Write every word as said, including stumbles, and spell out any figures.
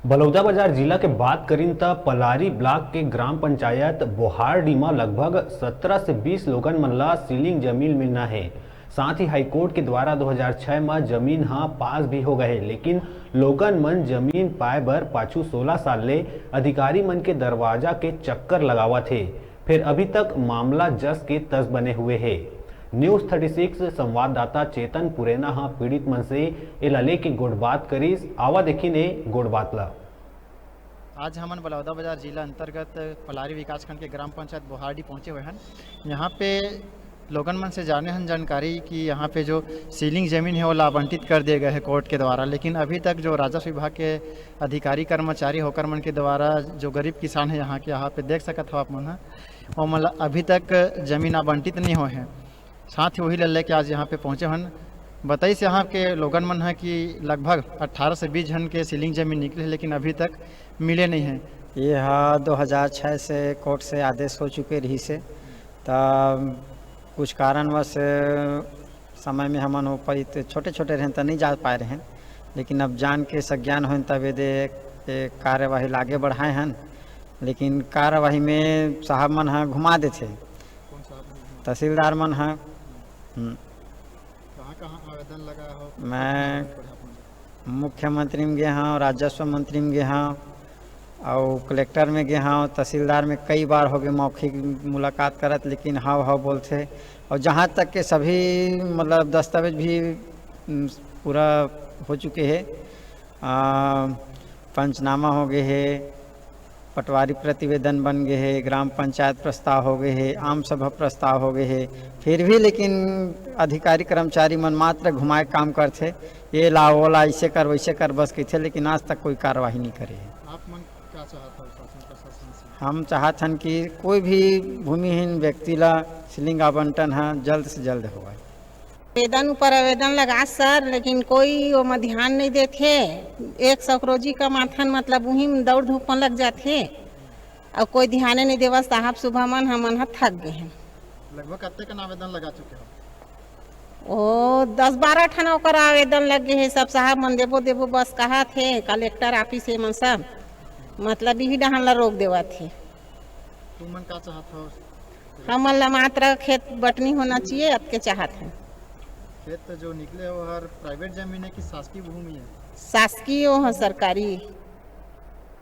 बलौदाबाजार जिला के बात करिन त पलारी ब्लॉक के ग्राम पंचायत बोहारडीह म लगभग सत्रह से बीस लोगन मन ला सीलिंग जमीन मिलना हे। साथ ही हाईकोर्ट के द्वारा दो हज़ार छह म जमीन ह पास भी हो गए, लेकिन लोगन मन जमीन पाए बर पाछू सोलह साल ले अधिकारी मन के दरवाजा के चक्कर लगावत हे। फिर अभी तक मामला जस के तस बने हुए हे। न्यूज़ थर्टी सिक्स संवाददाता चेतन पुरेना ह पीड़ित मन से एला लेके गोठबात करिस। आवा देखिन ए गोठबात ला। आज हमन बलौदाबाजार जिला अंतर्गत पलारी विकासखंड के ग्राम पंचायत बोहारडीह पहुंचे हुए हन। यहाँ पे लोगन मन से जाने हन जानकारी कि यहाँ पे जो सीलिंग जमीन है, वो आवंटित कर दिए गए हैं कोर्ट के द्वारा, लेकिन अभी तक जो राजस्व विभाग के अधिकारी कर्मचारी होकर मन के द्वारा जो गरीब किसान है यहाँ के, यहाँ पे देख सकत हो आप मन ह, ओमन ला अभी तक जमीन आवंटित नहीं होए हैं। साथ ही वही ले लेके आज यहाँ पे पहुँचे हन। बताइस यहाँ के लोगन मन ह कि लगभग अठारह से बीस झन के सीलिंग जमीन निकले है, लेकिन अभी तक मिले नहीं है। ये ह दो हज़ार छह से कोर्ट से आदेश हो चुके रहिस हे, त कुछ कारणवश समय में हमन ओ पइत छोटे-छोटे रहेन त नहीं जा पाए रहेन, लेकिन अब जान के सज्ञान होइन तब एदे ए कार्यवाही ला आगे बढ़ाए हन, लेकिन कार्यवाही में साहब मन ह घुमा देथे, तहसीलदार मन ह। हम्म। कहाँ-कहाँ आवेदन लगा हो? मैं मुख्यमंत्री में गे हव, राजस्व मंत्री में गे हव, अउ कलेक्टर में गे हव, तहसीलदार में कई बार हो गए मौखिक मुलाकात करत, लेकिन हव हव बोलथे। और जहाँ तक के सभी मतलब दस्तावेज भी, उम, पूरा हो चुके हे। आ, पंचनामा हो गए हे, पटवारी प्रतिवेदन बन गए हे, ग्राम पंचायत प्रस्ताव हो गए हे, आम सभा प्रस्ताव हो गए हे, फिर भी लेकिन अधिकारी कर्मचारी मन मात्र घुमाए काम करथे, ये ला, वो ला, ऐसे कर, वैसे कर, बस कहिथे, लेकिन आज तक कोई कार्यवाही नहीं करे हे। आप मन का चाहत हो शासन प्रशासन से? हम चाहत हन कि कोई भी भूमिहीन व्यक्ति ला सीलिंग आवंटन ह जल्द से जल्द होवय। आवेदन ऊपर आवेदन लगास सर, लेकिन कोई ओमा ध्यान नहीं देथे। एक सौ के रोजी कमाथन, मतलब उही में दौड़ धूप में लग जाथे, अउ कोई ध्याने नहीं देवस। साहब सुबह मन हमन ह थक गए हैं। लगभग कतेक कन आवेदन लगा चुके हो? ओ दस बारह ठन ओकर आवेदन लग गए हैं, सब साहब मन देबो देबो बस कहा थे, कलेक्टर ऑफिस हे मन सब, मतलब यही डहन ला रोक देवा थे। तुमन का चाहत हो? हमन ला मात्र खेत बटनी होना चाहिए, अतके चाहत हन। खेत तो जो निकले हो हर प्राइवेट जमीन है कि शासकीय भूमि है? शासकीय हो, सरकारी।